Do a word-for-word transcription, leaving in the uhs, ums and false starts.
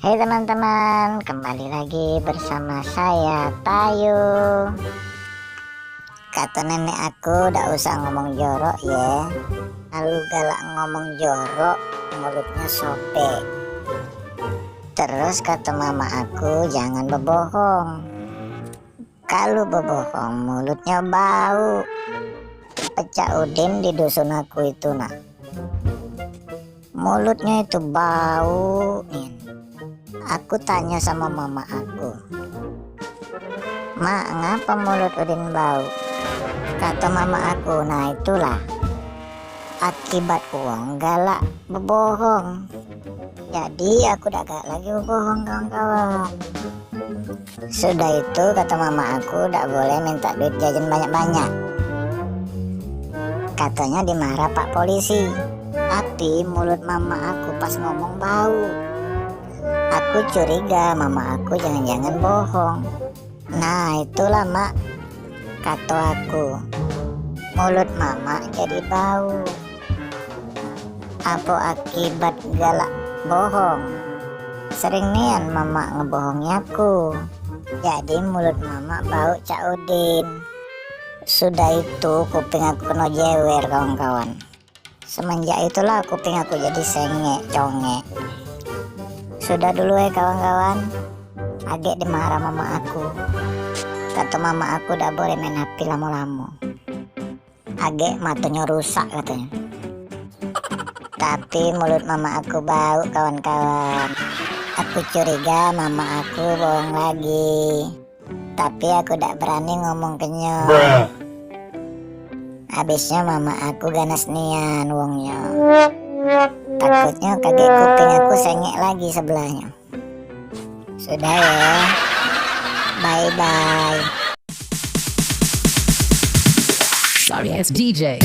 Hai teman-teman, kembali lagi bersama saya Tayu. Kato nenek aku, dak usah ngomong jorok ye. Kalu galak ngomong jorok, mulutnyo sobek. Terus kato mama aku, jangan bebohong. Kalu bebohong, mulutnyo bau. Pecak Udin di dusun aku itu, nak. Mulutnyo itu bau nian. Aku tanyo samo mama aku, "Mak, ngapo mulut Udin bau?" Kato mama aku, "Nah, itulah akibat wong galak bebohong. Jadi, aku dak galak lagi bebohong, kawan-kawan." Sudah itu, kato mama aku, dak boleh minta duit jajan banyak-banyak. Katonyo dimarah pak polisi. Tapi mulut mama aku pas ngomong bau. Aku curiga mama aku jangan-jangan bohong. "Nah, itulah, Mak," kato aku. "Mulut mama jadi bau. Apo akibat galak bohong? Sering nian mama ngebohongi aku. Jadi mulut mama bau, cak Udin." Sudah itu kuping aku keno jewer, kawan-kawan. Semenjak itulah kuping aku jadi sengek, congek. Sudah dulu eh, kawan-kawan. Agek dimarah mama aku. Kato mama aku dak boleh main H P lamo-lamo. Agek matonyo rusak, katonyo. Tapi mulut mama aku bau, kawan-kawan. Aku curiga mama aku bohong lagi. Tapi aku dak berani ngomong kenyo. Abisnyo mama aku ganas nian wongnyo. Takutnyo kagek kuping aku sengek lagi sebelahnyo. Sudah ya. Bye-bye. Sorry ass D J.